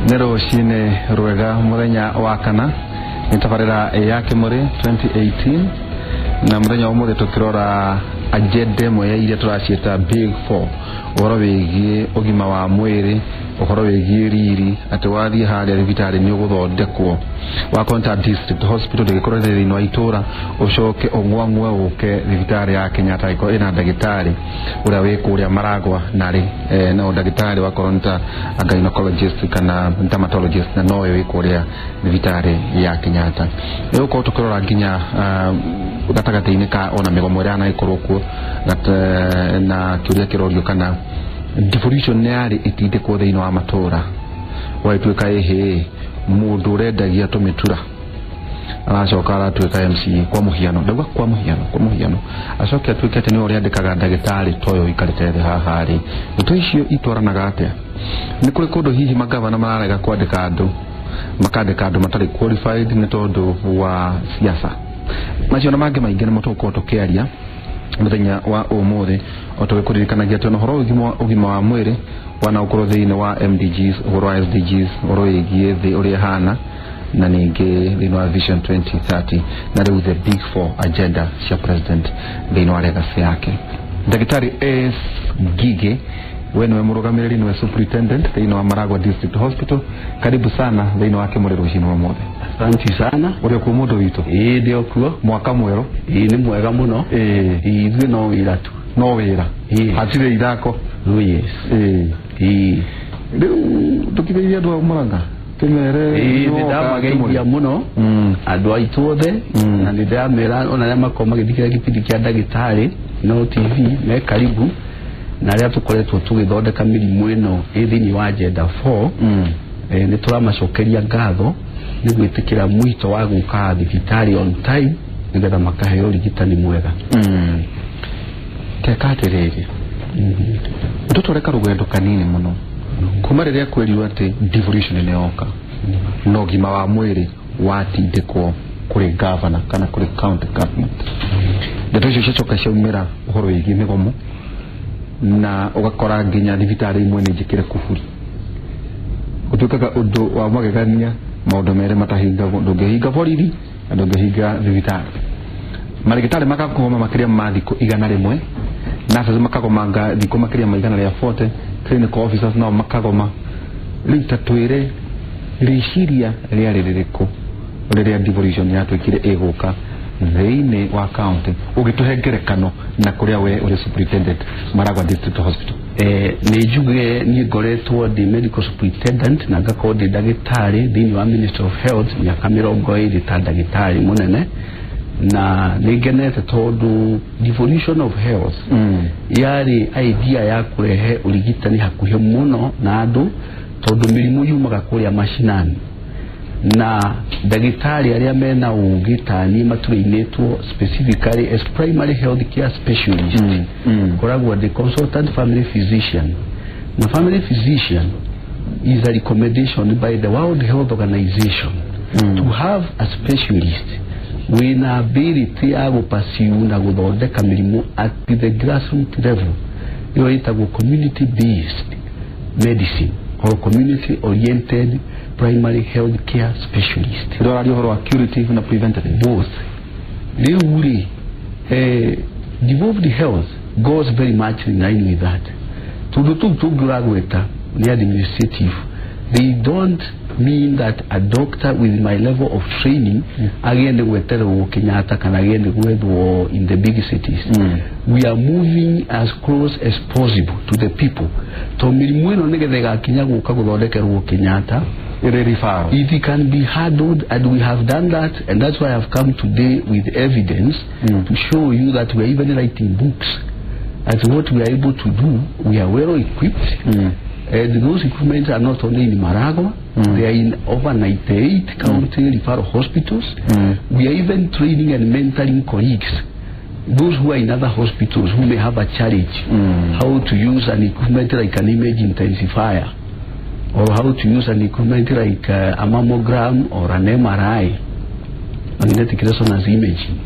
Nĩ rũcinĩ rwega mũthenya wa kana nĩ tabarĩra ya Kĩmũrĩ 2018 na mũthenya wa ũmũthĩ tũkĩrora agenda ĩmwe ya iria tũraciĩta Big Four, ũhoro wĩgiĩ ũgima wa mwĩrĩ, ũhoro wĩgiĩ riri, atĩ wathiĩ harĩa thibitarĩ nĩ ũgũthondekwo, wakorwo nĩ ta district hospital ndĩgĩkorwo ĩrĩ thĩinĩ wa itũra, ũcoke ũng'wang'we ũke thibitarĩ ya Kenyatta ĩkorwo ĩna ndagĩtarĩ ũrĩa wĩ kũrĩa Maragwa narĩ no ndagĩtarĩ wakorwo nĩ ta gynecologist kana dermatologist na nowe wĩ kũrĩa thibitarĩ ya Kenyatta. Nĩ gũkorwo tũkĩrora nginya gatagatĩ-inĩ ka ona mĩgomo ĩrĩa yanagĩkorwo kuo na kĩũria kĩrorio kana devolution nĩ yarĩ ĩtindĩkwo thĩinĩ wa matũra, ũgagĩtuĩka ĩhĩ mũndũ ũrendagia tũmĩtura aracoka aratuĩka MCA kwa mũhiano, ndauga kwa mũhiano, kwa mũhiano acoke atuĩke atĩ nĩwe ũrĩandĩkaga ndagĩtarĩ ta ũyũ ũikarĩte thĩ haha rĩ, ndeto icio itwaranaga atĩa? Nĩ kũrĩ kũndũ hihi magavana mararega kwandĩka andũ, makandĩka andũ matarĩ qualified nĩ tondũ wa siasa. Macio na mangĩ maingĩ nĩmo tũgũkorwo tũkĩaria mũthenya wa ũmũthĩ, o tũgĩkũririkanagia atĩ ona ũhoro ũgima wa mwĩrĩ wana ũkorwo thĩinĩ wa MDGs, ũhoro wa SDGs, ũhoro wĩgiĩ thĩ ũrĩa ĩhana, na ningĩ thĩinĩ wa Vision 2030 na rĩu the Big Four agenda cia president thĩinĩ wa legacy yake. Ndagĩtarĩ S Ngige, we niwe mũrũgamĩrĩri, niwe superintendent thĩinĩ wa Maragua District Hospital. Karibu sana thĩinĩ wa Kĩmũrĩ rũcinĩ rwa ũmũthĩ. Asante sana. Ũrĩ okuo mũndũ witũ? Ĩĩ, ndĩ okuo. Mwaka mwerũ. Ĩĩ, nĩ mwega mũno. Ĩĩ. Ĩĩ, ithuĩ no wĩra tu. No wĩra. Ĩĩ. Hatirĩ ithako. Oh yes. Ĩĩ. Ĩĩ. Rĩu tũkigeithia andũ a Mũrang'a tũmere? Ĩĩ, nĩ ndamageithia mũno andũ aitũ othe, na nĩ ndĩramera ona arĩa makorwo magĩthikĩrĩria gĩbindi kĩa ndagĩtarĩ no TV me karibu, na arĩa tũkoretwo tũgĩthondeka mĩrimũ ĩno ĩ thĩinĩ wa agenda 4. Nĩ tũramacokeria ngatho nĩ gwĩtĩkĩra mwito wa gũka thibitarĩ on time nĩgetha makaheo ũrigitani mwega. Teka atĩrĩrĩ, tũtware karũgendo kanini mũno kuma rĩrĩa kwĩrirwo atĩ devolution nĩ yoka na ũgima wa mwĩrĩ watindĩkwo kũrĩ governor kana kũrĩ county government. Ndeto icio ciacoka ciaumĩra ũhoro wĩgiĩ mĩgomo, na ũgakora nginya thibitarĩ imwe nĩ njĩkĩre kuburi. Gũtuĩkaga ũndũ wa magegania, maũndũ merĩ matahingagwo, ndũngĩhinga borithi na ndũngĩhinga thibitarĩ. Marĩgĩtarĩ makagoma makĩria ma thikũ 100, nurses makagomanga thikũ makĩria ma 140, clinical officers nao makagoma. Rĩu ta twĩre rĩciria rĩarĩ rĩrĩkũ rĩrĩa devolution yatuĩkire ĩgũka thĩinĩ wa county, ũgĩtũhe ngerekano na kũrĩa we ũrĩ superintendent Maragua District Hospital? Nĩ njuge niĩ ngoretwo ndĩ medical superintendent na ngakorwo ndĩ ndagĩtarĩ thĩinĩ wa Ministry of Health mĩaka 20 ta ndagĩtarĩ mũnene, na nĩ ngenete tondũ devolution of health yarĩ idea ya kũrehe ũrigitani hakuhĩ mũno na andũ, tondũ mĩrimũ yumaga kũrĩa macinani, na ndagĩtarĩ arĩa mena ũgĩ ta niĩ matũrĩinĩtwo specifically as primary health care specialist. Koragwo ndĩ consultant family physician, na family physician is a recommendation by the World Health Organization to have a specialist wĩna ability ya gũpursue na gũthondeka mĩrimũ at the grassroots level. Ĩyo ĩtagwo community based medicine or community oriented primary health care specialist. Rĩu ũraria ũhoro wa curative na preventative? Both. Rĩu rĩ, devolved health goes very much in line with that, tondũ tũu tũngĩ ũragweta nĩ administrative. They don't mean that a doctor with my level of training agĩe nĩ gwetererwo Kenyatta kana agĩe nĩ gwethwo in the big cities. We are moving as close as possible to the people, to mĩrimũ ĩno nĩgetha ĩgakinya gũka gũthondekerwo Kenyatta ĩrĩ referral. It can be handled, and we have done that, and that's why I've come today with evidence to show you that we are even writing books at what we are able to do. We are well equipped, and those equipment are not only in Maragua, they are in over 98 county referral hospitals. We are even training and mentoring colleagues, those who are in other hospitals who may have a challenge, how to use an equipment like an image intensifier, or how to use an equipment like a mammogram or an MRI, magnetic resonance imaging.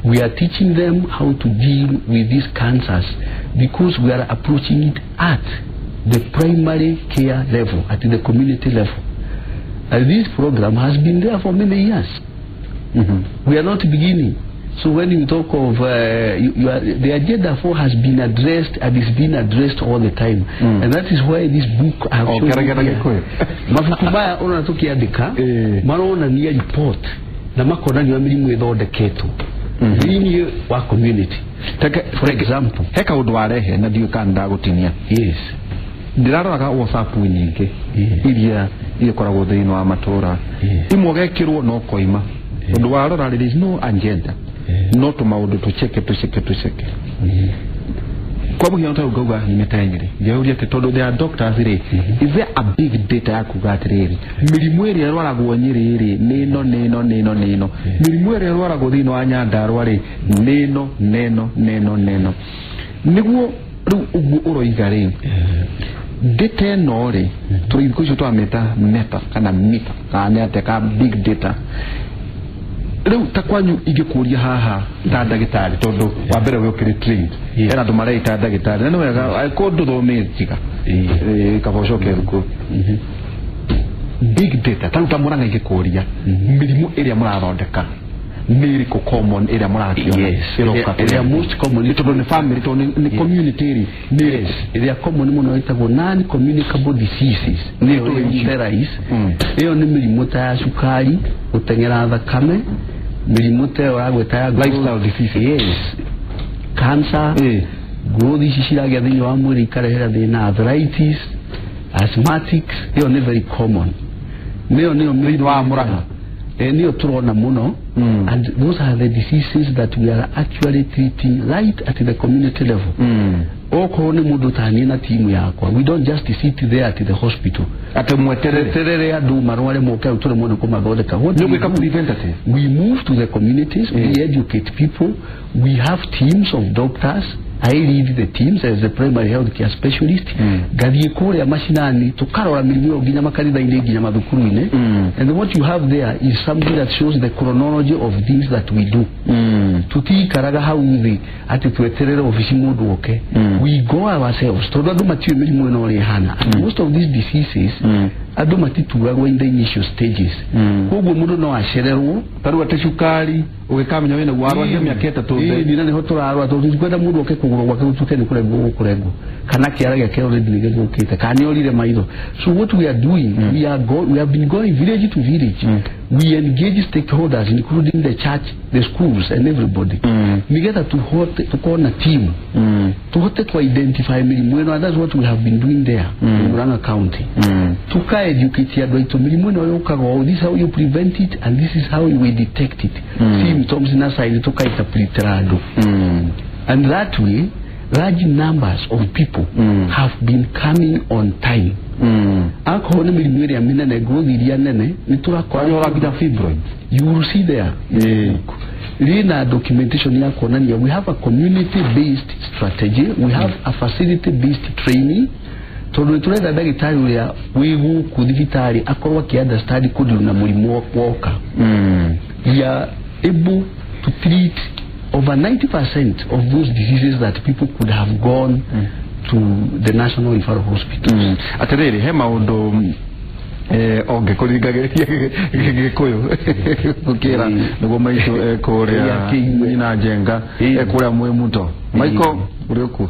We are teaching them how to deal with these cancers because we are approaching it at the primary care level, at the community level. And this program has been there for many years. We are not beginning. So when you talk of the Agenda 4 has been addressed and is being addressed all the time. And that is why this book I have shown you. Mabuku maya ona tukiandika maronania report na makonania mĩrimũ ĩthondeketwo thĩinĩ wa community. For example, he kaũndũ warehe na ndiũĩ kana ndagũtinia. Yes. Ndĩraroraga WhatsApp nyingĩ iria ikoragwo thĩinĩ wa matũra, imwe ũgekĩrwo no koima ũndũ warora there is no agenda, no tũmaũndũ tũceke tũceke tũceke. Kwa mũhiano ta ngauga nyumĩte Nyĩrĩ, ngeyũria atĩ tondũ there are doctors rĩ, is there a big data ya kuga atĩrĩrĩ mĩrimũ ĩrĩa ĩrwaragwo Nyĩrĩ rĩ nĩ ĩno nĩ ĩno nĩ ĩno nĩ ĩno, mĩrimũ ĩrĩa ĩrwaragwo thĩinĩ wa Nyandarua rĩ nĩ ĩno nĩ ĩno nĩ ĩno nĩ ĩno, nĩguo rĩu ũguo ũroiga rĩ data ĩno rĩ tũrĩ thikũ icio twamĩta meta kana mita kana nĩ atĩa ka big data. Rĩu ta kwanyu ingĩkũria haha ta ndagĩtarĩ, tondũ wa mbere we ũkĩrĩ trained, hena andũ mareita ndagĩtarĩ na nĩ wega angĩkorwo ndũthomete tiga kaba ũcoke thukuru. Big data ta rĩu ta Mũrang'a ingĩkũria mĩrimũ ĩrĩa mũrathondeka nĩ ĩrĩkũ common ĩrĩa mũrakĩona ĩroka? Ĩrĩa most common tondũ nĩ family, tondũ nĩ community rĩ nĩ ĩrĩkũ? Ĩrĩa common mũno ĩtagwo non communicable diseases, nĩyo ĩyo ĩyo nĩ mĩrimũ ta ya cukari, gũteng'era thakame, mĩrimũ ta ĩyo ũragweta ya lifestyle diseases, yes, cancer, growth ici ciragĩa thĩinĩ wa mwĩrĩ ikarehera thĩna, arthritis, asthmatics, ĩyo nĩ very common. Nĩyo nĩyo thĩinĩ wa Mũrang'a nĩyo tũrona mũno. And those are the diseases that we are actually treating right at the community level. Okorwo nĩ mũndũ ta niĩ na timu yakwa, we don't just sit there at the hospital atĩ mweterere terere andũ marware moke hau tũremwo nĩ kũmathondeka. Nĩ gwĩka preventative. We move to the communities, we educate people, we have teams of doctors. I lead the teams as the primary health care specialist. Ngathiĩ kũrĩa macinani tũkarora mĩrimũ ĩyo nginya makanitha-inĩ nginya mathukuru-inĩ. And what you have there is something that shows the chronology of things that we do. Tũtiikaraga hau thĩ atĩ tweterere obici mũndũ oke. We go ourselves tondũ andũ matiũĩ mĩrimũ ĩno ũrĩa ĩhana. And most of these diseases andũ matituragwo in the initial stages. Koguo mũndũ no acererwo ta rĩu atĩ cukari ũgĩkamenya wĩna warwarire mĩaka ĩtatũ mbere na nĩho tũrarwara tondũ tũtikwenda mũndũ oke kũgũrũ gwake gũtuĩke nĩ kũrengwo gũkũrengwo kana kĩara gĩake already nĩ gĩthũkĩte kana nĩ orire maitho. So what we are doing, we have been going village to village. We engage stakeholders including the church, the schools and everybody, nĩgetha tũhote tũkorwo na team tũhote ku identify mĩrimũ ĩno. And that's what we have been doing there in Murang'a County. Tuka educate andũ aitũ mĩrimũ ĩno yũkaga ũũ, this is how you prevent it and this is how we detect it. Symptoms na signs tukainterpretera andũ. And that way large numbers of people have been coming on time. Akorwo nĩ mĩrimũ ĩrĩa mĩnene, growth iria nene nĩ tũrakora nginya fibroids. You will see there rĩna documentation ya kuonania we have a community based strategy, we have a facility based training tondũ nĩ tũretha ndagĩtarĩ ũrĩa wĩ gũkũ thibitarĩ akorwo akĩ understand kũndirũ na mũrimũ woka. We are able to treat over 90% of those diseases that people could have gone to the National Referral Hospital. Atĩrĩrĩ, he maũndũ ongĩkũringagĩrĩria Gĩkũyũ gũkĩra nĩguo maitũ ekũrĩa nyina Njenga ekũrĩa mwĩ muto Michael ũrĩ ũkuo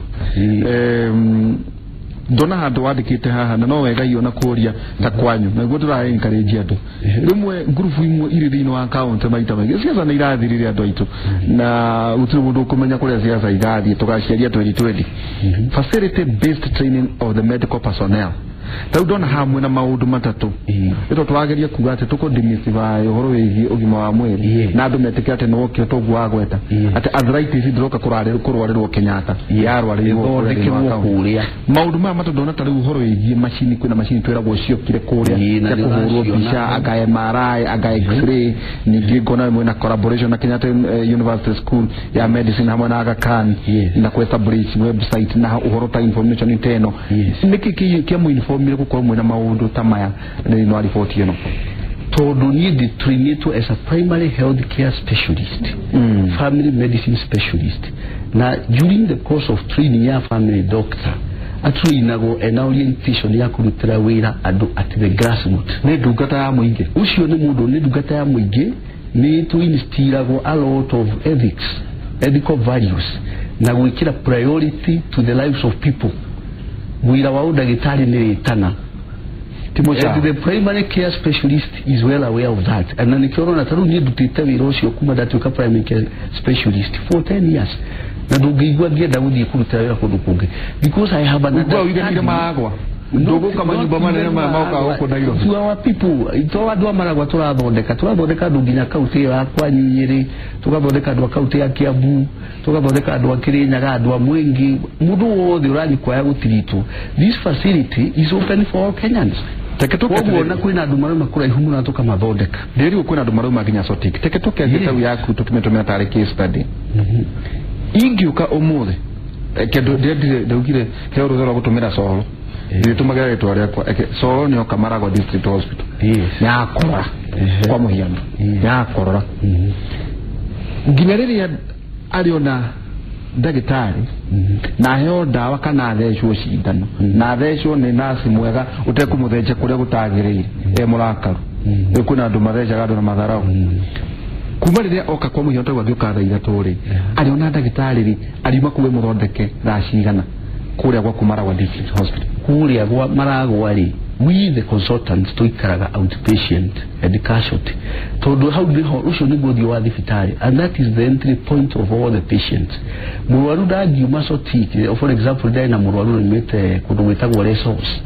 ndona handũ wandĩkĩte haha na no wega iona kũria ta kwanyu naguo tũra encourage andũ rĩmwe ngurubu imwe irĩ thĩinĩ wa kaunti maita maingĩ ciaca nĩ irathirire andũ aitũ na gũtirĩ mũndũ ũkũmenya kũrĩa ciaca irathiĩ tũgaciaria 2020. Facility based training of the medical personnel. Ta rĩu ndona haha mwĩna maũndũ matatũ ĩto tũrageria kuga atĩ tũkũ demystify ũhoro wĩgiĩ ũgima wa mwĩrĩ na andũ metĩkĩre atĩ nĩwokire toguo wagweta atĩ arthritis ndĩroka kũrwarĩrwo Kenyatta yarwarĩrwo kũrĩa. Maũndũ maya matatũ ndona ta rĩu ũhoro wĩgiĩ macini, kwĩna macini twĩragwo ciokire kũrĩa cia kũhũrwo mbica anga MRI anga X-ray, ningĩ ngona mwĩna collaboration na Kenyatta University School ya Medicine hamwe na Aga Khan na kũ establish website na ũhoro ta information ta ĩno. Nĩkĩ kĩa mũinform gũkorwo mwĩna maũndũ ta maya thĩinĩ wa riboti ĩno? Tondũ niĩ ndĩ-trainĩtwo as a primary health care specialist, family medicine specialist, na during the course of training ya family doctor Atrainagwo ena orientation ya kũrutĩra wĩra andũ at the grassroots. Nĩ ndungata ya mũingĩ. Ũcio nĩ mũndũ, nĩ ndungata ya mũingĩ. Nĩ tũinstiragwo a lot of ethics, ethical values, na gwĩkĩra priority to the lives of people. Wĩra wa ũndagĩtarĩ nĩ rĩtana. Ti mũcara. And the primary care specialist is well aware of that. And na nĩkĩo ũrona ta rĩu niĩ ndutĩte wĩra ũcio kuma ndatuĩka primary care specialist for 10 years, na ndũngĩigua ngĩenda gũthiĩ kũrutĩra wĩra kũndũ kũngĩ because I have an Ũguo ũiganire Maragwa. Ndũgũka manyũmba manene maya mokaga gũkũ Nairobi. To our people, to andũ a Maragwa tũrathondeka andũ nginya kaunti ĩyo ya kwanyu Nyĩrĩ, tũgathondeka andũ a kaunti ya Kiambu, tũgathondeka andũ a Kĩrĩnyaga, andũ a Mwingi, mũndũ wothe ũranyikwaya gũtiritwo. This facility is open for all Kenyans. Teke tũke Koguo atĩrĩrĩ. ona kwĩna andũ marauma kũraihu mũno na tũkamathondeka. Ndĩrigwo kwĩna andũ marauma nginya Sotik. Teke tũke Yes. tau yaku tũkĩmĩtũmĩra tarĩ case study. Ingĩũka ũmũthĩ kĩndũ ndĩrendire ndaugire heo rũtha rwa gũtũmĩra Coro, ndĩtũmagĩra rĩtwa rĩakwa. Eke Coro nĩoka Maragwa District Hospital, nĩakorora kwa mũhiano, nĩakorora nginya rĩrĩa arĩona ndagĩtarĩ na aheo ndawa kana athecwo cindano na athecwo nĩ nasi mwega ũtekũmũtheca kũrĩa gũtagĩrĩire e mũrakaru. Rĩu kwĩna andũ mathecaga andũ na matharau. Kuma rĩrĩa oka kwa mũhiano tau angĩũka thaa 3 rĩ, arĩona ndagĩtarĩ rĩ, ariuma kũu mũthondeke thaa cigana kũrĩa gwaku Maragwa District Hospital? Kũrĩa gwa Maragwa rĩ, we the consultants tũikaraga outpatient and casualty, tondũ hau nĩho ũcio nĩguo ũthiũ wa thibitarĩ, and that is the entry point of all the patients. Mũrwaru ndangiuma Sotik, for example, ndarĩ na mũrwaru ũrĩmĩte kũndũ gwĩtagwo Resource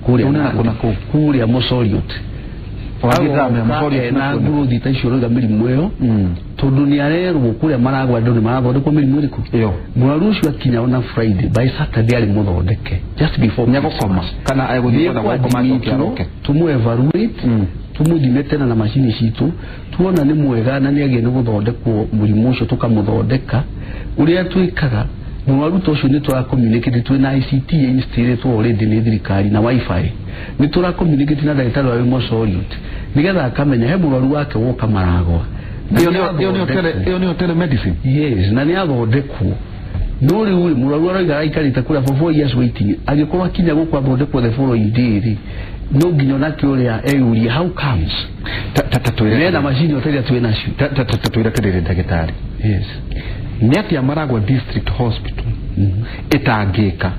kũrĩa Kũu nĩ nakũ nakũ? Kũrĩa Mosoriot. Ũrathiĩ Mosoriot na nakũ? nguruthi ta icio ũrauga mĩrimũ ĩyo, tondũ nĩ arerwo kũrĩa Maragwa andũ nĩ marathondekwo mĩrimũ ĩrĩkũ. Ĩyo. Mũrwaru ũcio akinya ona Friday, by Saturday arĩ mũthondeke, just before Nĩegũkoma kana egũthiĩ kwenda gũkoma acoke aroke? Tũmũ evaluate, tũmũthime tena na macini citũ, tuona nĩ mwega na nĩ agĩe nĩ gũthondekwo mũrimũ ũcio, tũkamũthondeka. Ũrĩa twĩkaga, mũrwaru ta ũcio nĩ tũra communicate, twĩ na ICT installĩtwo already nĩ thirikari na WiFi, nĩ tũra communicate na ndagĩtarĩ wa Mosoriot nĩgetha akamenya he mũrwaru wake woka Maragwa. Na Ĩyo nĩyo nĩathondekwo. Ĩyo nĩyo telemedicine. Yes, na nĩ athondekwo. No rĩu rĩ, mũrwaru aroiga araikarĩte kũrĩa for 4 years waiting, angĩkorwo akinya gũkũ athondekwo the following day rĩ, no nginya onake ũrĩa eyũrie how comes. Ta twĩre Mena macini ota iria twĩ nacio. Ta twĩre atĩrĩrĩ ndagĩtarĩ, Yes. nĩ atĩa Maragwa District Hospital ĩtangĩka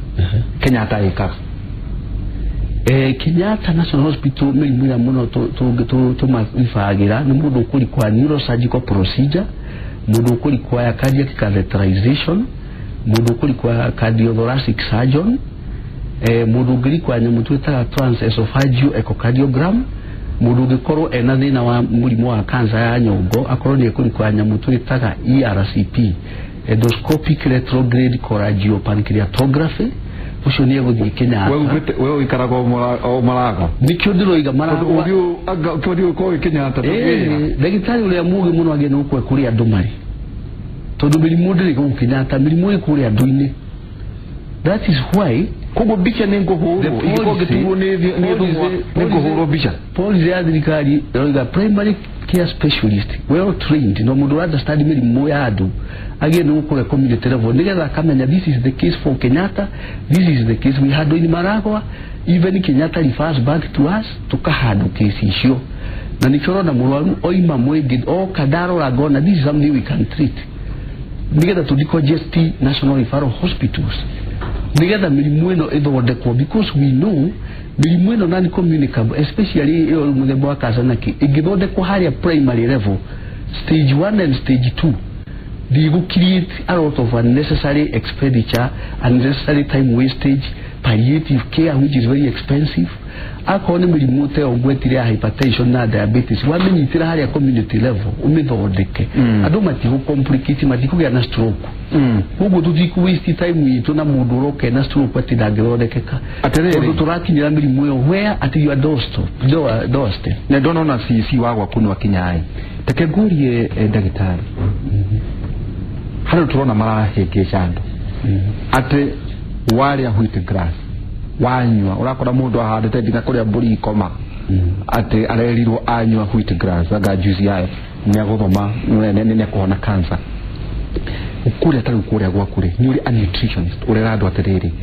Kenyatta ĩkaga? Kenyatta National Hospital, mĩrimũ ĩrĩa mũno tũmaribagĩra nĩ mũndũ ũkũrikwa neurosurgical procedure, mũndũ ũkũrikwa cardiac catheterization, mũndũ ũkũrikwa cardiothoracic surgeon, mũndũ ũngĩrikwa nyamũ twĩtaga transesophageal echocardiogram, mũndũ ũngĩkorwo ena thĩna wa mũrimũ wa cancer ya nyongo akorwo nĩ ekũrikwa nyamũ twĩtaga ERCP, endoscopic retrograde cholangiopancreatography, ũcio nĩ egũthiĩ Kenyatta. We ugĩte we ũikaraga o Maragwa. Nĩkĩo ndĩroiga Maragwa. Ũthiũ anga ũthiĩ ũkorwo wĩ Kenyatta tũkĩra. Ndagĩtarĩ ũrĩa mũũgĩ mũno agĩrĩirwo nĩ gũkorwo kũrĩa andũ marĩ, tondũ mĩrimũ ndĩrĩ gũkũ Kenyatta, mĩrimũ ĩ kũrĩa andũ-inĩ. That is why Koguo mbica nĩ ngũhũrwo The ingĩkorwo ngĩturwo nĩ thũng'wa nĩ ngũhũrwo mbica. Policy ya thirikari ĩroiga primary care specialist well trained na mũndũ understand mĩrimũ ya andũ agĩrĩirwo nĩ gũkorwo community level nĩgetha akamenya this is the case for Kenyatta, this is the case we handle in Maragwa. Even Kenyatta refers back to us, tukahandle case icio, na nĩkĩo ũrona mũrwaru oima mwĩngĩ oka ndarora ngona this is something we can treat, nĩgetha tũ decongest national referral hospitals, nĩgetha mĩrimũ ĩno ĩthondekwo, because we know mĩrimũ ĩno non communicable, especially ĩyo mũthemba wa cancer nakĩ, ĩngĩthondekwo harĩa primary level, stage 1 and stage 2, ndĩgũ create a lot of unnecessary expenditure, unnecessary time wastage, palliative care which is very expensive. Akorwo nĩ mĩrimũ ta ĩyo ngwetire ya hypertension na diabetes, wamĩnyitĩra harĩa community level ũmĩthondeke, andũ matigũ complicate, matikũgĩa na stroke. Koguo tũtikũ waste time itũ na mũndũ ũroka ena stroke atĩ ndangĩthondekeka, Atĩrĩrĩ. tondũ tũrakinyĩra mĩrimũ ĩyo where at your doorstep, doorstep. Na ndona CC wa gwaku nĩ wakinya ĩ, reke ngurie ndagĩtarĩ, harĩ tũrona marahĩngĩca andũ atĩ warĩa wheat grass wanyua, ũrakora mũndũ ahandĩte nginya kũrĩa mbũri ikoma, atĩ arerirwo anyua wheat grass anga juice yayo nĩ agũthoma nĩ ekũhona cancer. Kuria ta kuria gwaku ri ni uri a nutritionist urera andu atiriri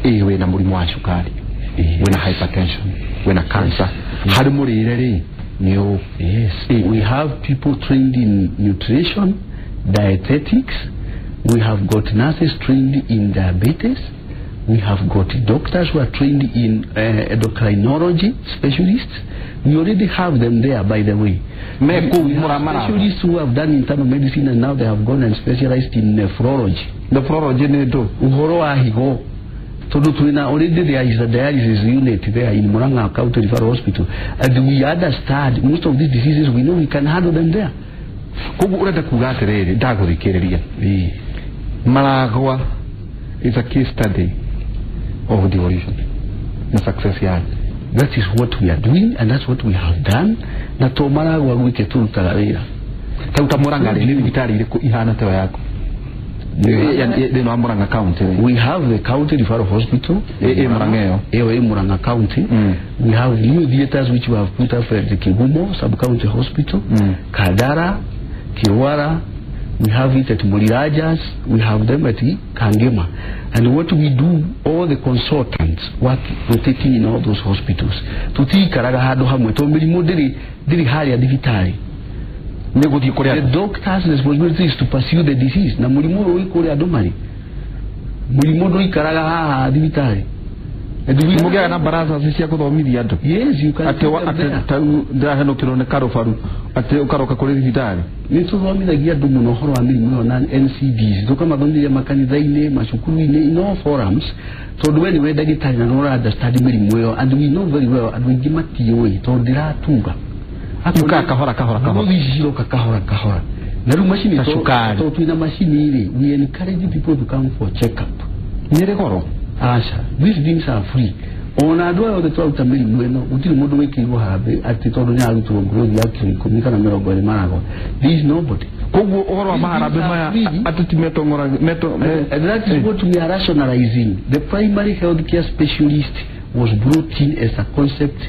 wina murimu wa cukari, wina hypertension, wina cancer, hari murire ri ni u. Yes, we have people trained in nutrition, dietetics, we have got nurses trained in diabetes, we have got doctors who are trained in endocrinology specialists. We already have them there, by the way. Specialists who have done internal medicine and now they have gone and specialized in nephrology. Nephrology ni ndo uhoro wa higo. Tondu twina already there is a dialysis unit there in Murang'a County Referral Hospital, and we understand most of these diseases. We know we can handle them there. Koguo urenda kuga atiriri ndaguthikiriria Maragwa is a case study of devolution na success yake. That is what we are doing and that's what we have done. Na to Maragwa gwike turutaga wira ta Murang'a ri ni thibitari iriku ihana ta yako thĩinĩ wa Murang'a County? We have the County Referral Hospital Murang'a ĩyo Murang'a County. We have new theaters which we have put up at the Kigumo Sub-County Hospital, Kadara, Kiwara. We have it at Mulirajas, we have them at Kangema. And what we do, all the consultants work rotating in all those hospitals. Tutikaraga handu hamwe to mirimu ndiri haria thibitari. The doctor's responsibility is to pursue the disease. Na murimu ũyũ wĩ kũrĩa andũ marĩ. Murimu ndũikaraga haha thibitari. Mũgĩaga na baraza cia gũthomithia andũ? Yes, you can. Atĩ ta ndĩrahenũkĩrwo nĩ karũbaru atĩ ũkaroka kũrĩ thibitarĩ. Nĩ tũthomithagia andũ mũno ũhoro wa mĩrimũ ĩyo na NCDs, tũkamathomithia makanitha-inĩ, macukuru-inĩ, in all forums, tondũ we nĩwe ndagĩtarĩ na nĩ ũra understand mĩrimũ ĩyo, and we know very well andũ aingĩ matiũĩ tondũ ndĩratunga. Yukaga kahora kahora kahora. Ici ciroka kahora kahora. Na rĩu macini tondũ twĩna macini rĩ, we encourage people to come for check up. Nĩ ĩrĩ goro? Aca, these things are free. Ona andũ aya othe tũraruta mĩrimũ ĩno gũtirĩ mũndũ wĩkĩirwo harambĩ atĩ tondũ nĩ ararutwo growth ya kiro 10 kana 20 Maragwa. There is nobody. Koguo ũhoro wa maharambĩ maya atĩ metong'ora meto. And that is what we are rationalizing. The primary health care specialist was brought in as a concept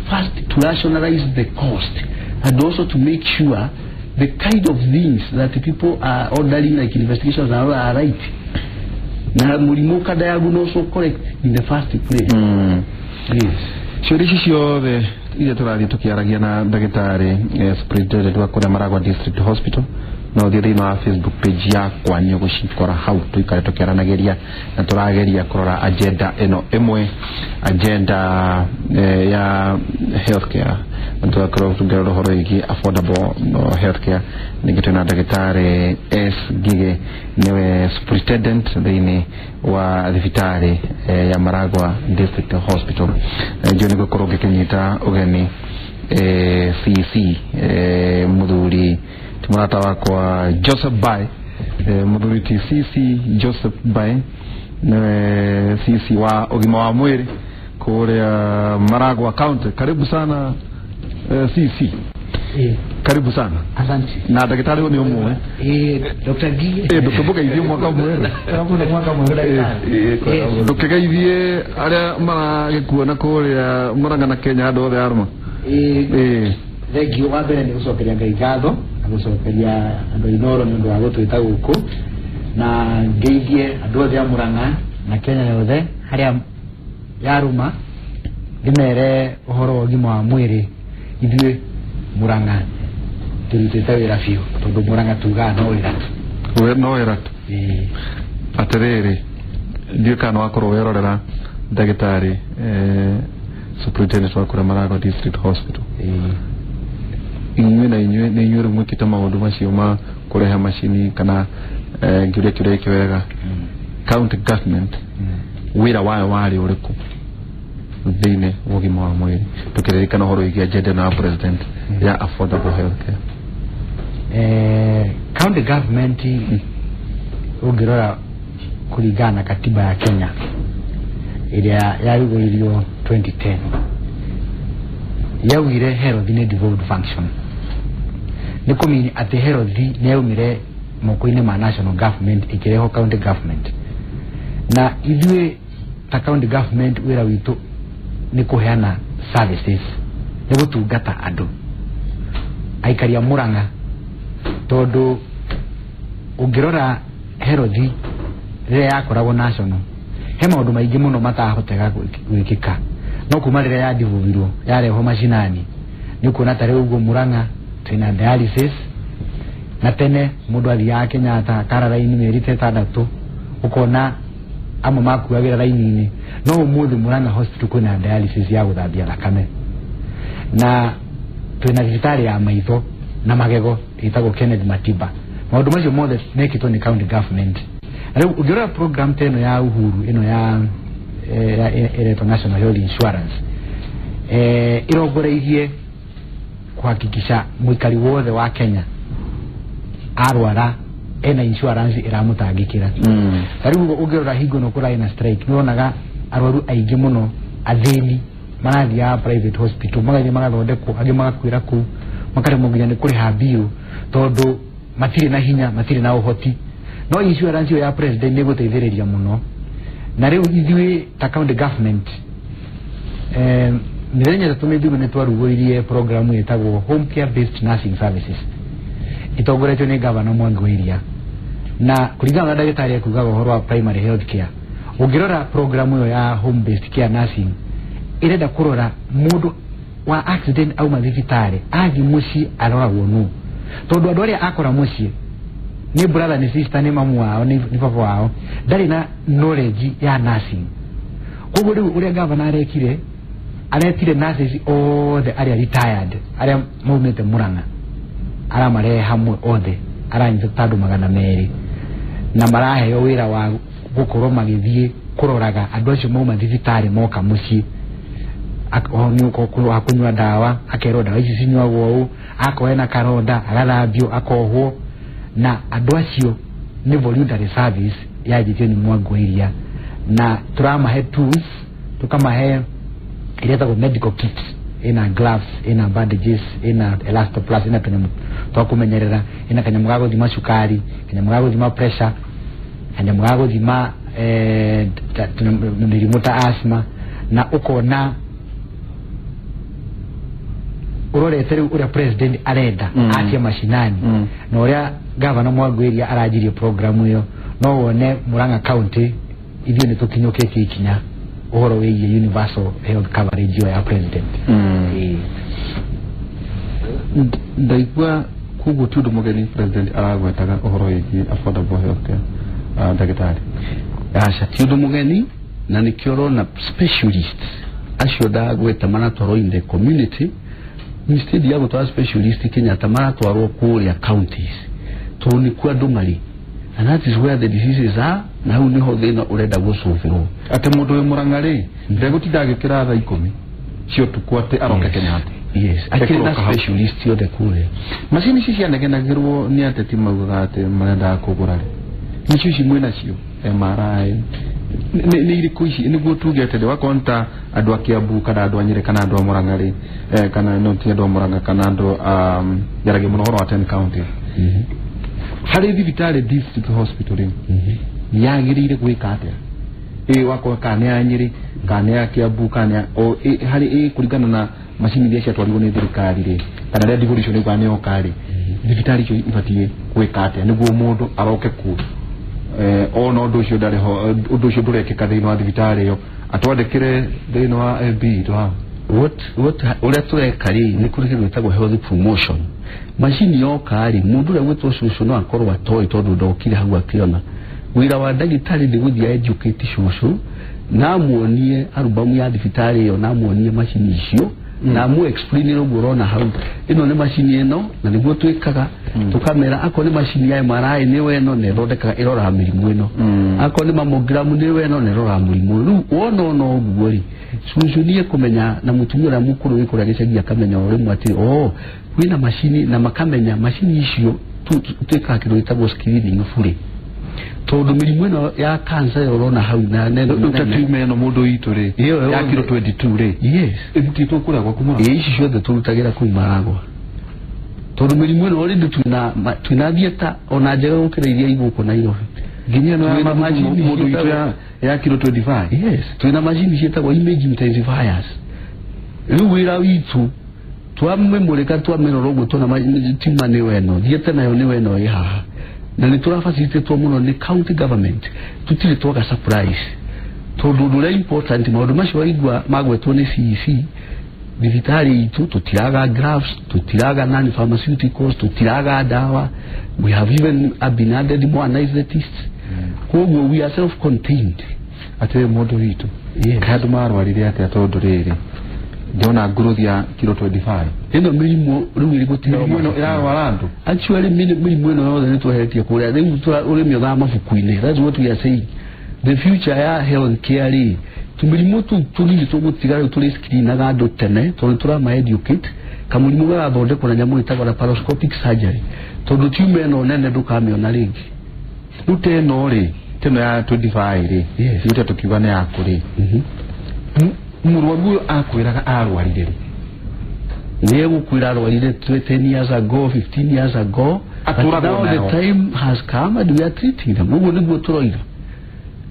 first to rationalize the cost and also to make sure the kind of things that people are ordering, like investigations, are right. Na mũrimũ ka diagnose correct in the first place. Yes. Ciũria ici ciothe iria tũrathiĩ tũkĩaragia na ndagĩtarĩ superintendent wa kũrĩa Maragwa District Hospital, no ũthiĩ thĩinĩ wa Facebook page yakwa nĩ ũgũcikora hau, tũikare tũkĩaranagĩria na tũrageria kũrora agenda ĩno ĩmwe, agenda ya healthcare, na tũgakorwo tũngĩrora ũhoro wĩgiĩ affordable healthcare. Ningĩ twĩna ndagĩtarĩ S Ngige, nĩwe superintendent thĩinĩ wa thibitarĩ ya Maragwa District Hospital. Njũĩ nĩ ngũkorwo ngĩkĩnyita ũgeni CC mũthuri ti mũrata wakwa Joseph Bai, mũthuri ti CC Joseph Bai, nĩwe CC wa ũgima wa mwĩrĩ kũrĩa Maragwa County. Karibu sana CC. Karibu sana. Asante. Na ndagĩtarĩ ũyũ nĩ ũmwe. Dr. Ngige. Ndũkĩmũgeithie mwaka mwerũ. Mwaka mwerũ ndagĩtarĩ. Ndũkĩgeithie arĩa maragĩkuona kũrĩa Murang'a na Kenya andũ othe arũma. Thengiũ. Wa mbere nĩ gũcokeria Ngai ngatho na gũcokeria andũ a Inooro nĩ ũndũ wa gũtwĩta gũkũ, na ngeithie andũ othe a Murang'a na Kenya yothe harĩa yarũma, ndĩmere ũhoro wa ũgima wa mwĩrĩ. Ithuĩ Murang'a tũrutĩte wĩra biũ, tondũ Murang'a tugaga no wĩra tu. No wĩra tu. Atĩrĩrĩ, ndiũĩ kana wakorwo werorera ndagĩtarĩ superintendent wa kũrĩa Maragwa District Hospital. Inyuĩ na inyuĩ nĩ inyuĩ rĩu mwĩkĩte maũndũ macio ma kũrehe macini kana ngĩũria kĩũria gĩkĩ wega, county government wĩra wayo warĩ ũrĩkũ thĩinĩ wa ũgima wa mwĩrĩ, tũkĩririkana ũhoro wĩgiĩ agenda ĩno ya president ya affordable healthcare? County government ũngĩrora kũringana na katiba ya Kenya ĩrĩa yarugũririo 2010, yaugire health nĩ devolved function. Nĩ kũmini atĩ health nĩ yaumire moko-inĩ ma national government ĩkĩrehwo county government, na ithuĩ ta county government wĩra witũ nĩ kũheana services, nĩ gũtungata andũ aikari a Murang'a, tondũ ũngĩrora health rĩrĩa yakoragwo national he maũndũ maingĩ mũno matahotega gwĩkĩka no kuma rĩrĩa yadivuvirwo yarehwo macinani nĩ ũkuona ta rĩu ũguo Murang'a twĩna dialysis na tene mũndũ athiaga Kenyatta akara raini mĩeri ta ĩtandatũ ũkona amwe makuagĩra raini-inĩ no ũmũthĩ Murang'a hospital kwĩna dialysis ya gũthambia thakame na twĩna thibitarĩ ya maitho na magego ĩtagwo Kenneth Matiba. Maũndũ macio mothe mekĩtwo nĩ county government. Na rĩu ũngĩrora program ta ĩno ya Uhuru ĩno ya ĩretwo National Health Insurance ĩrongoreirie kuhakikisha mũikari wothe wa Kenya arwara ena insurance ĩramũtangĩkĩra. Ta rĩu ũngĩrora hingo ĩno kũrarĩ na strike nĩ wonaga arwaru aingĩ mũno athĩni marathiaga private hospital magathiĩ magathondekwo angĩ magakuĩra kũu makaremwo nginya nĩ kũrĩha bill tondũ matirĩ na hinya matirĩ na ũhoti. No insurance ĩyo ya president nĩ ĩgũteithĩrĩria mũno. Na rĩu ithuĩ ta county government mĩthenya ĩtatũ mĩthiru nĩ twarugũririe programu ĩtagwo home care based nursing services itongoretio nĩ gavana Mwangi wa Iria na kũringana na ndagĩtarĩ ekugaga ũhoro wa primary health care ũngĩrora programu ĩyo ya home based care nursing ĩrenda kũrora mũndũ wa accident auma thibitarĩ athiĩ mũciĩ aroragwo nũ tondũ andũ arĩa akora mũciĩ nĩ brother nĩ sister nĩ mamu wao nĩ baba wao ndarĩ na knowledge ya nursing. Koguo rĩu ũrĩa gavana arekire aretire nurses othe arĩa retired arĩa maumĩte Murang'a aramarehe hamwe othe aranyita ta andũ 200 na maraheo wĩra wa gũkorwo magĩthiĩ kũroraga andũ acio mauma thibitarĩ moka mũciĩ wa kũnyua ndawa akerwo ndawa ici cinyuagwo ũũ akorwo ena karonda agathambio akohwo na andũ acio nĩ voluntary service yanjĩtio nĩ Mwangi wa Iria na tũramahe tools tũkamahe ĩrĩa ĩtagwo medical kit ĩna gloves ĩna bandages ĩna elastoplast ĩna tũnyamũ twa kũmenyerera ĩna kanyamũ ga gũthima cukari kanyamũ ga gũthima pressure kanyamũ ga gũthima mĩrimũ ta asthma na ũkona ũrorete rĩu ũrĩa president arenda atie macinani na ũrĩa gavana Mwangi wa Iria aranjirie programu ĩyo no wone Murang'a county ithuĩ nĩ tũkinyũkĩtie ikinya ũhoro wĩgiĩ universal health coverage ĩyo ya president. Ndaigua koguo ti ũndũ mũgeni president aragwetaga ũhoro wĩgiĩ affordable health care ndagĩtarĩ. Aca ti ũndũ mũgeni na nĩkĩo ũrona specialist acio ndagweta maratwarwo in the community instead ya gũtwara specialist Kenyatta maratwarwo kũrĩa counties tondũ nĩkuo andũ marĩ and that is where the diseases are na hau niho thĩna ũrenda gũcũthĩrwo atĩ mũndũ wĩ Murang'a rĩ ndegũtinda agĩkĩra thaa 10 cia ũtukũ atĩ aroke Kenyatta. Yes, akĩrĩ na specialist yothe kũrĩa. Macini ici cianegenagĩrwo nĩ ateti maugaga atĩ marendaga kũgũra rĩ nĩcio ici mwĩnacio MRI nĩ irĩkũ ici nĩguo tuge atĩ wakorwo nĩ ta andũ a Kiambu kana andũ a Nyĩrĩ kana andũ a Murang'a rĩ kana no ti andũ a Murang'a kana andũ a njaragia mũno ũhoro wa 10 counties harĩ thibitarĩ district hospital rĩ yagĩrĩire gwĩka atĩa ĩ wakorwo kana nĩ ya Nyĩrĩ kana nĩ ya Kiambu kana harĩ kũringana na macini iria ciatwarirwo nĩ thirikari rĩ kana rĩrĩa devolution ĩgwa nĩ yoka rĩ thibitarĩ icio ibatiĩ gwĩka atĩa nĩguo mũndũ aroke kuo ona ũndũ ũcio ndarĩ ho ũndũ ũcio ndũrekĩka thĩinĩ wa thibitarĩ ĩyo atwandĩkĩre thĩinĩ wa AB twa what ũrĩa tũreka rĩ nĩ kũrĩ kĩndũ gĩtagwo health promotion macini yoka rĩ mũndũ ũrĩa gwĩtwo cũcũ no akorwo atoĩ tondũ ndokire hau akĩona wĩra wa ndagĩtarĩ nĩ gũthiĩ educate cũcũ na amuonie arubamu ya thibitarĩ ĩyo na amuonie macini icio na amu explain ũguo ũrona hau ĩno nĩ macini ĩno na nĩguo twĩkaga tũkamera akorwo nĩ macini ya MRI nĩyo ĩno na ĩthondekaga ĩroraga mĩrimũ ĩno akorwo nĩ mammogram nĩyo ĩno na ĩroraga mũrimũ rĩu wona ona ũguo rĩ cũcũ niĩ kũmenya na mũtumia ũrĩa mũkũrũ wĩ kũrĩa gĩcagi akamenya o rĩmwe atĩ o kwĩna macini na makamenya macini icio twĩkaga kĩndũ gĩtagwo screening bure tondũ mĩrimũ ĩno ya cancer ĩyo ũrona hau na tatume ĩno mũndũ witũ rĩ ya kiro 22 rĩ yes ĩrutĩtwo kũrĩa gwaku Murang'a ĩ ici ciothe tũrutagĩra kũu Maragwa tondũ mĩrimũ ĩno already twĩna theatre ona njega gũkĩra iria i gũkũ Nairobi nginya ĩno ya mũndũ witũ ya kiro 25 yes twĩna macini ciĩtagwo image intensifiers rĩu wĩra witũ twamĩmũrĩka twamĩrora ũguo tuona tima nĩyo ĩno theatre nayo nĩyo ĩno ĩ haha Na nĩ tũrabacilitatwo mũno nĩ county government, tũtirĩ twaga supplies, tondũ ũndũ ũrĩa important maũndũ macio waigua magwetwo nĩ CEC, thibitarĩ itũ tũtiraga gloves, tũtiraga non pharmaceuticals, tũtiraga ndawa. We have even been added more anesthetists. Koguo we are self contained. Atĩrĩ mũndũ witũ, kaĩ andũ marwarire atĩa? Tondũ rĩrĩ ndĩrona growth ya kilo 25. Ĩno mĩrimũ rĩu ĩrĩ gũtiga. Mĩrimũ ĩno ĩrarwara andũ. Actually mĩrimũ ĩno yothe nĩ tweheretie kũrĩa rĩu ũrĩmĩothaga mabuku-inĩ. That's what we are saying, the future ya health care rĩ, tũmĩrimũ tũu tũnini tũgũtiga rĩu tũrĩ screenaga andũ tene tondũ tũrama educate. Kamũrimũ gagathondekwo na nyamũ ĩtagwo laparoscopic surgery, tondũ tiuma ĩno nene ndũkamĩona rĩngĩ. Rĩu ta ĩno rĩ, ta ĩno ya 25 rĩ, rĩu tũkiuga nĩ yaku rĩ, mũrwaru ũyũ akwĩraga arwarire rĩ? Nĩ egũkwĩra arwarire 10 years ago, 15 years ago, but Atũragwo now the nayo. time has come and we are treating them. Ũguo nĩguo tũroiga.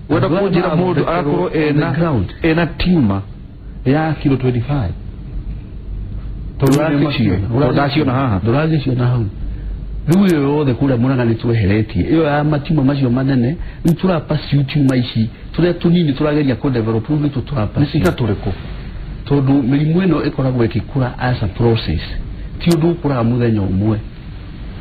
Wenda Andũ aya kũnjĩra mũndũ agakorwo marathondekerwo on the ena ground. ena tumor ya kilo 25? Tondũ nĩ ndaciona haha. Ndũragĩciona hau rĩu. Ĩyo yothe kũrĩa Mũrang'a nĩ tweheretie ĩyo ya matiuma macio manene. Rĩu tũrapursue tumor ici tũrĩa tũnini tũrageria kũ develop, rĩu nĩtũ Nĩ tũrapursue. cita tũrĩkũ? Tondũ mĩrimũ ĩno ĩkoragwo ĩgĩkũra as a process, ti ũndũ ũkũraga mũthenya ũmwe.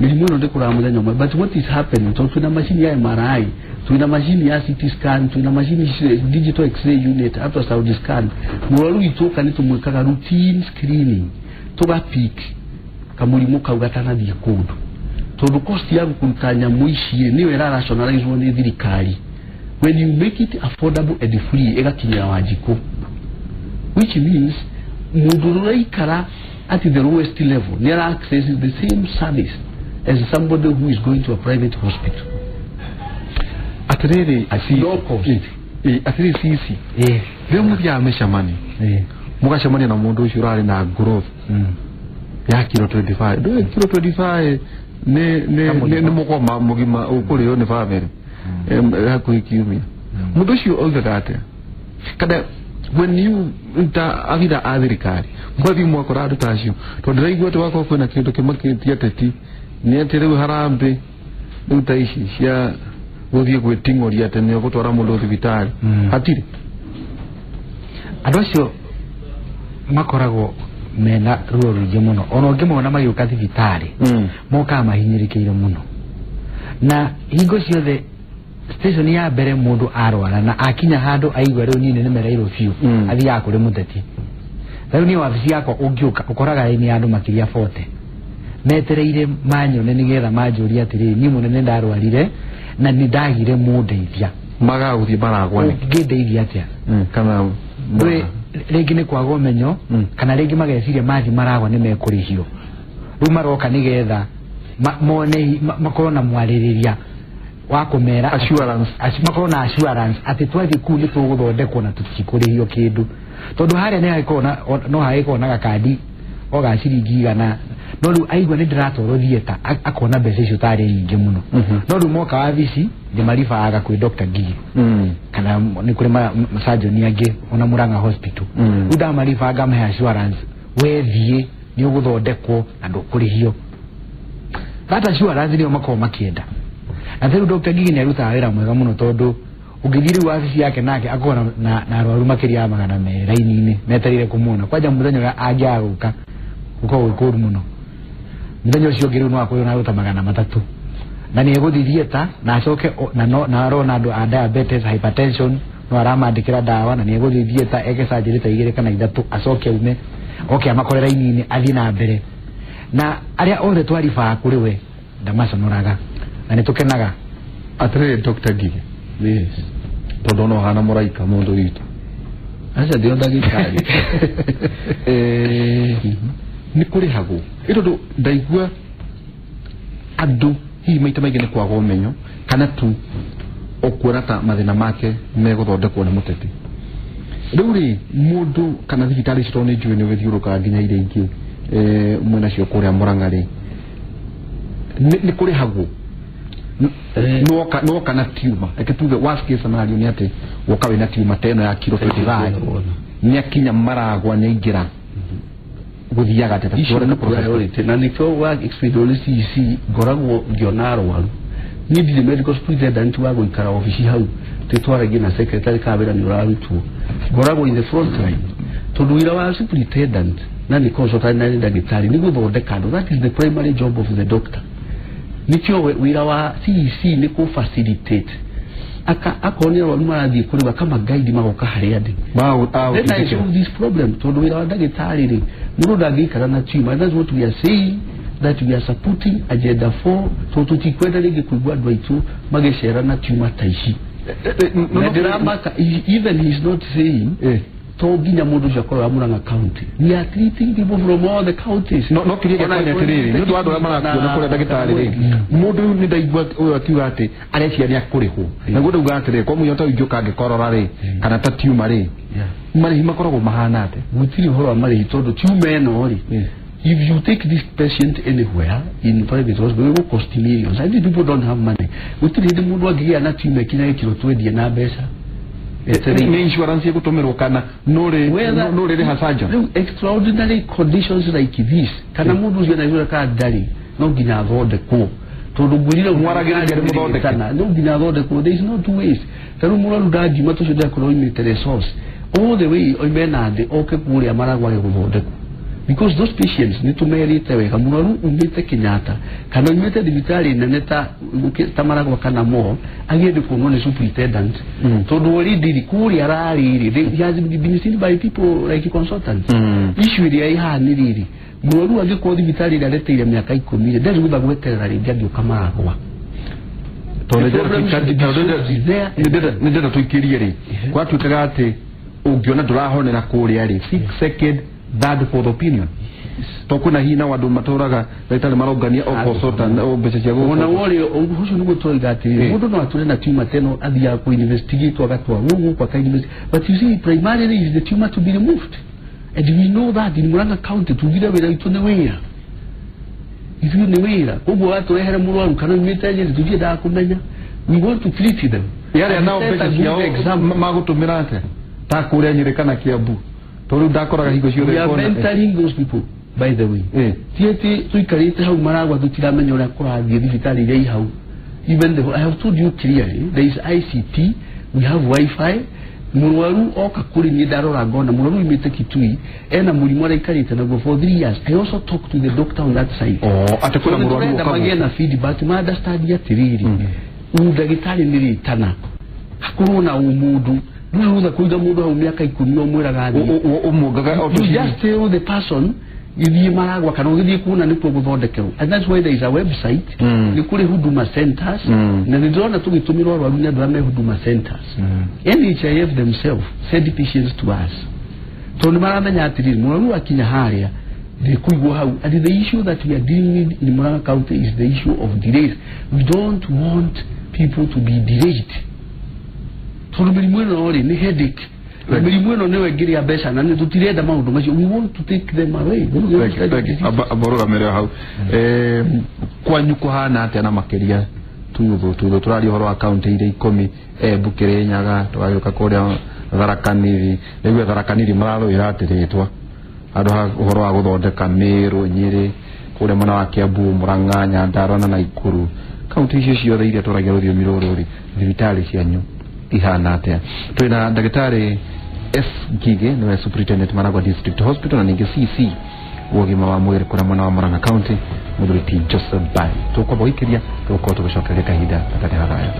Mĩrimũ ĩno ndĩkũraga mũthenya ũmwe, but what is happening, tondũ twĩna macini ya MRI, twĩna macini ya CT scan, twĩna macini digital x-ray unit, ultrasound scan, mũrwaru witũ oka nĩ tũmwĩkaga routine screening, tũgapick kamũrimũ kau gatanathiĩ kũndũ, tondũ cost ya kũruta nyamũ ici rĩ, nĩyo ĩrarationalizwo nĩ thirikari. When you make it affordable and free, ĩgakinyĩra Wanjikũ, which means mũndũ ũrĩa ũraikara at the lowest level nĩ ara access the same service as somebody who is going to a private hospital. Atĩrĩrĩ, At no cost. Atĩrĩrĩ cici, rĩu mũthiaga mĩcemanio, mũgacemania na mũndũ ũcio ũrarĩ na growth ya kilo 25. Ndũĩ kilo 25 nĩ mũgoma mũgima ũkũrĩo nĩ bamĩrĩ hakuhĩ kiumia. Mũndũ ũcio augaga atĩa? Kana when you ta abitha a thirikari mwathiĩ mwakora andũ ta acio? Tondũ ndĩraigua atĩ wakorwo kwĩna kĩndũ kĩmakĩtie ateti nĩ atĩ rĩu harambĩ rĩu ta ici cia gũthiĩ gwĩting'ũria atĩ nĩ ũgũtwara mũndũ thibitarĩ hatirĩ. Andũ acio makoragwo mena ruo rũingĩ mũno. Ona ũngĩmona magĩũka thibitarĩ, mokaga mahinyĩrĩkĩire mũno, na hingo ciothe station ya mbere mũndũ arwara na akinya handũ aigua rĩu niĩ nĩnemereirwo biũ, athiaga kũrĩ mũteti. Rĩu niĩ wabici yakwa ũngĩũka ũkoraga raini ya andũ makĩria 40 metereire manyone nĩgetha manjũrie atĩrĩrĩ, niĩ mũnene ndarwarire na nĩ ndagire mũndeithia. Magaga gũthiĩ maragwa nĩkĩ? Ũngĩndeithia atĩa? Kana Ndũĩ, rĩngĩ nĩ kwaga ũmenyo, kana rĩngĩ mageciria mathiĩ maragwa nĩ mekũrĩhio. Rĩu maroka nĩgetha mone makorwo na mwarĩrĩria wa kũmera Assurance. Makorwo na assurance atĩ twathiĩ kũu nĩ tũgũthondekwo na tũtikũrĩhio kĩndũ, tondũ harĩa nĩ hagĩkorwo na no hagĩkorwo na gakandi o ga ciringi 100, no rĩu aigua nĩ ndĩratwarwo theatre, akona mbeca icio tarĩ nyingĩ mũno. No rĩu moka wabici ndĩmaribaaga kwĩ Dr. Ngigi, kana nĩ kũrĩ surgeon angĩ ona Murang'a Hospital. Rĩu ndamaribaa ngamahe assurance, we thiĩ nĩ ũgũthondekwo na ndũkũrĩhio. That assurance nĩyo makoragwo makĩenda. Na rĩu Dr. Ngigi nĩ arutaga wĩra mwega mũno, tondũ ũngĩthiĩ rĩu wabici yake nake akorwo na arwaru makĩria ya 200 raini-inĩ metereire kũmuona. Kwanja mũthenya ũrĩa angĩaga gũka gũkoragwo gwĩ kũũru mũno. Mũthenya ũcio ũngĩ rĩu no akorwo na andũ ta 300, na nĩ egũthiĩ theatre na acoke na no na arona andũ a diabetes, hypertension, no aramandĩkĩra ndawa, na nĩ egũthiĩ theatre eke surgery ta igĩrĩ kana ithatũ, acoke aume oke amakore raini-inĩ, athiĩ na mbere. Na arĩa othe twaribaa kũrĩ we ndamaconoraga, na nĩ tũkenaga. Atĩrĩrĩ Dr. Ngige, Yes. tondũ no hana mũraika mũndũ witũ. Aca, ndio ndagĩtarĩ. Nĩ kũrĩhagwo ĩ? Tondũ ndaigua andũ hihi maita maingĩ nĩ kwaga ũmenyo, kana tu ũkuona ta mathĩna make megũthondekwo nĩ mũteti. Rĩu rĩ, mũndũ kana thibitarĩ ici, tondũ nĩ njũĩ nĩ ũgĩthiũrũrũkaga nginya iria ingĩ, mwĩnacio kũrĩa Mũrang'a rĩ, nĩ kũrĩhagwo? Noka na tiuma, reke tuge worst case scenario nĩ atĩ woka wĩna tiuma ta ĩno ya kiro 25, nĩ akinya maragwa, nĩ aingĩra, gũthiaga atĩa? Icio nĩ priority, na nĩkĩo wa explain nĩ CEC ngoragwo ngĩona arwaru. Niĩ ndirĩ medical superintendent wa gũikara obici hau twĩtwaragie na secretary kana wĩra nĩ ũrarutwo. Ngoragwo in the front line tondũ wĩra wa superintendent na nĩ consultant na nĩ ndagĩtarĩ nĩ gũthondeka andũ. That is the primary job of the doctor. Nĩkĩo wĩra wa CEC nĩ kũ facilitate akorwo nĩ arwaru marathiĩ kũrĩ we akamaguide magoka harĩa ndĩ. Then I solve this problem tondũ wĩra wa ndagĩtarĩ rĩ, mũndũ ndangĩikara na tumor. That's what we are saying, that we are supporting agenda 4 tondũ tũtikwenda rĩngĩ kũigua andũ aitũ magĩcera na tumor ta ici. Na ndĩramaka even he is not saying to nginya mũndũ ũcio akorwo wa Murang'a County. We are treating people from all the counties. No kiria gĩakwa nĩ atĩrĩrĩ, nĩ ũndũ wa andũ arĩa marakuona kũrĩa ndagĩtarĩ rĩ, mũndũ rĩu nĩ ndaigua ũyũ akiuga atĩ areciria nĩ akũrĩhwo. Naguo ndauga atĩrĩrĩ, kwa mũhiano ta ingĩũka ngĩkorora rĩ, kana ta tumor rĩ, marĩhi makoragwo mahana atĩa? Gũtirĩ ũhoro wa marĩhi tondũ tumor ĩno rĩ, if you take this patient anywhere in private hospital, it will cost millions. And these people don't have money. Gũtirĩ hĩndĩ mũndũ angĩgĩa na tumor ĩkinya gĩkĩro twendie na mbeca. Nĩ insurance ĩgũtũmĩrwo kana no rĩrĩha surgeon? Rĩu extraordinary conditions like this, kana mũndũ ũcio ena kana ndarĩ, no nginya athondekwo. Tondũ ngwĩrire Mwaragĩrĩria nĩ mũthondeke. No nginya athondekwo. There is no two ways. Ta rĩu mũrwaru ndangiuma tũcio ndakorwo oimĩte resource all the way oime Nandi oke kũrĩa Maragwa gũthondekwo. Because those patients nĩ tũmerĩte wega, mũrwaru umĩte Kenyatta kana umĩte thibitarĩ nene ta Maragwa kana Mo agĩende kuonwo nĩ superintendent. Tondũ already kũrĩa ararĩ rĩ, he has been seen by people like consultants. Issue ĩrĩa ĩhaha nĩ rĩrĩ, mũrwaru angĩkorwo thibitarĩ ĩrĩa areteire mĩaka 10 rĩ, ndarĩ gũtha gweterera rĩngĩ angĩũka Maragwa. Nĩ ndĩrenda tũikĩrie rĩ, gwatuĩkaga atĩ ũngĩona ndũrahonera kũrĩa rĩ, seek second, third, fourth opinion. To kwĩna hihi nao andũ matũraga ndagĩtarĩ marongania o consultant o mbeca cia Ona wore ũcio nĩguo tũroiga atĩrĩrĩ, mũndũ no atũre na tumor teno athiaga kũ investigate agatwarwo gũkũ aka investigate. But you see, primarily is the tumor to be removed. And we know that in Murang'a County tugire wĩra witũ nĩ wĩra. Ithuĩ nĩ wĩra. Koguo watũrehere mũrwaru kana umĩte Nyĩrĩ tũtiendaga kũmenya. We want to treat them. Yarĩa nao mbeca ciao magũtũmĩra atĩa? Ta kũrĩa Nyĩrĩ kana Kiambu. Tondũ ndakoraga hingo ciothe. We are mentoring those people, by the way. Ti atĩ tũikarĩte hau Maragwa tũtiramenya ũrĩa kũrathiĩ thibitarĩ iria i hau. Even the, I have told you clearly, there is ICT, we have Wi-Fi. Mũrwaru oka kũrĩ niĩ ndarora ngona mũrwaru umĩte Kitui ena mũrimũ araikarĩte naguo for 3 years. I also talk to the doctor on that side. Atĩ kwĩna mũrwaru ũka magĩe na feedback, ma understand atĩrĩrĩ, ndagĩtarĩ nĩ rĩtana hakorwo na ũmũndũ. Ndũrĩ kũiga mũndũ hau mĩaka 10 ũmwĩraga athiĩ. Ũmuongaga o just tell the person gĩthiĩ Maragwa kana ũgĩthiĩ kuona nĩkuo gũthondekerwo. And that's why there is a website. Nĩ kũrĩ Huduma centers. Na nĩ ndĩrona tũgĩtũmĩrwo arwaru nĩ andũ arĩa me Huduma centers. NHIF themselves send patients to us. Tondũ nĩ maramenya atĩrĩrĩ, mũrwaru akinya harĩa ndĩkũigwo hau. And the issue that we are dealing with in Murang'a County is the issue of delays. We don't want people to be delayed. Tondũ mĩrimũ ĩno rĩ nĩ headache. Mĩrimũ ĩno nĩyo ĩngĩrĩa mbeca na tũtirenda maũndũ macio. We want to take them away. Aborũgamĩrĩra hau. Kwanyu kũhana atĩa na makĩria tuthũ tũraria ũhoro wa kaunti iria 10, Embu, Kĩrĩnyaga, tũgagĩũka kũrĩa Tharaka Nithi. Rĩu Tharaka Nithi mararũĩra atĩ rĩtwa handũ ha ũhoro wa gũthondeka Meru, Nyĩrĩ, kũrĩa mwena wa Kiambu, Murang'a, Nyandarua na Naikuru. Kaunti icio ciothe iria tũragia rũthiomi rũrũ rĩ, thibitarĩ cianyu ihana atĩa? Twĩna ndagĩtarĩ S Ngige, nĩwe Superintendent Maragwa District Hospital, na ningĩ CC wa ũgima wa mwĩrĩ kũrĩa mwena wa Murang'a County, mũthuri T Joseph Bai. Tũkwamba gũikĩria, tũgũkorwo tũgĩcokereria kahinda gatarĩ haraya.